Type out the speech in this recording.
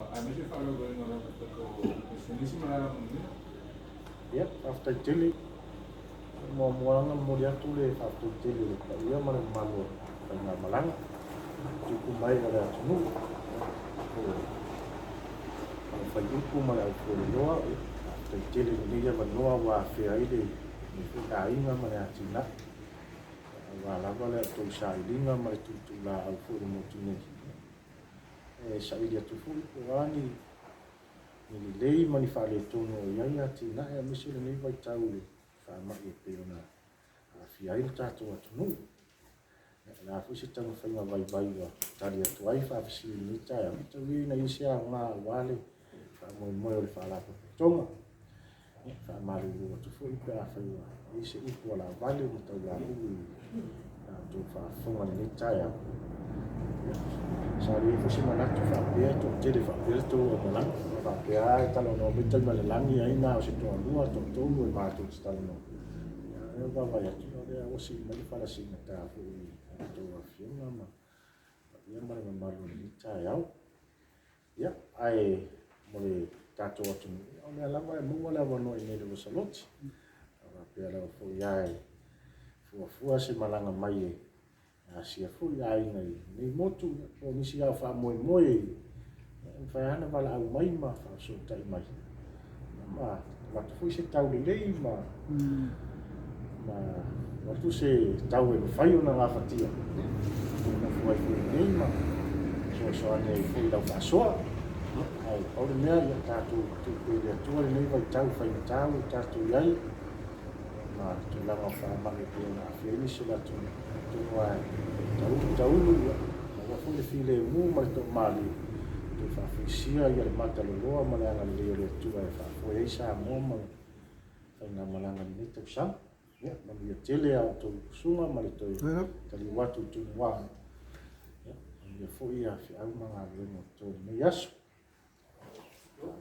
Aemaise le faalavelave o le amataga o pisinisi ma le alamanuia. Ia, faafetai tele. E muamua lava ona momoli atu le faafetai tele i le paia ma le mamalu o le faigamalaga tupu mai o le atunuu, o le aufaiupu ma le aufueloloa. Ia, faafetai tele i lenei avanoa ua afea ai lenei foi aiga ma le atinae, aua lava le tou sailiga ma le tuutuulaau foi i le motu nei. E saili atu foi po o a ni lelei ma ni faaletonu o i ai atinae aemaise lenei vaitau i le faamai e pei ona aafia ai le tatou atunuu. O le a foi se taumafaiga vaivai ua tali atu ai faafesili i lenei taeao, e tau ia ina i ai se aoga aua le faamoemoe o le Faalapotopotoga. E faamalulu atu foi pe afai ua i ai se upu ua laavale ma taulaulu i la outou faafofoga i lenei taeao. Sa i ai foi se manatu faapea e toatele faapea le tou aumalaga, faapea lava e talanoa mai Taimalealagi ai na o se toalua, toatolu e matou te talanoa. Ia, e vaavaai atu, o lea ua sii mai le fala siigata foi i a outou afioga ma paia ma le mamalu o lenei taeao. Ia, ae mo le tatou atunuu, o lea lava e maua le avanoa i inei i le Uasaloti. A faapea lava foi lava e fuafua se malaga mai e asia foi aiga i lenei motu, po o nisi lava o faamoemoe, e mafai lava ona valaau mai ma faafesootai mai, ma avatu foi se tau lelei ma avatu se tau e mafai ona gafatia e nofo ai foi i inei ma fesoasoani ai foi i lau faasoa. Ae pau le mea, ia tatou tuutuu i le Atua lenei vaitau faigata ua tatou i ai, ma tulaga o faamai e pei ona aafia ai nisi o le atunuu. Atonu lava e taulu taulu, ia maua foi le filemu ma le toamalie, toe faafoisia le mataloloa ma le agalelei o le Atua e faafoe ai Samoa ma faigamalaga i lenei tausaga. Ia, manuia tele a outou usuga ma le toe taliu atu i Tumua. Ia, manuia foi feau ma galuega o totoe i lenei aso.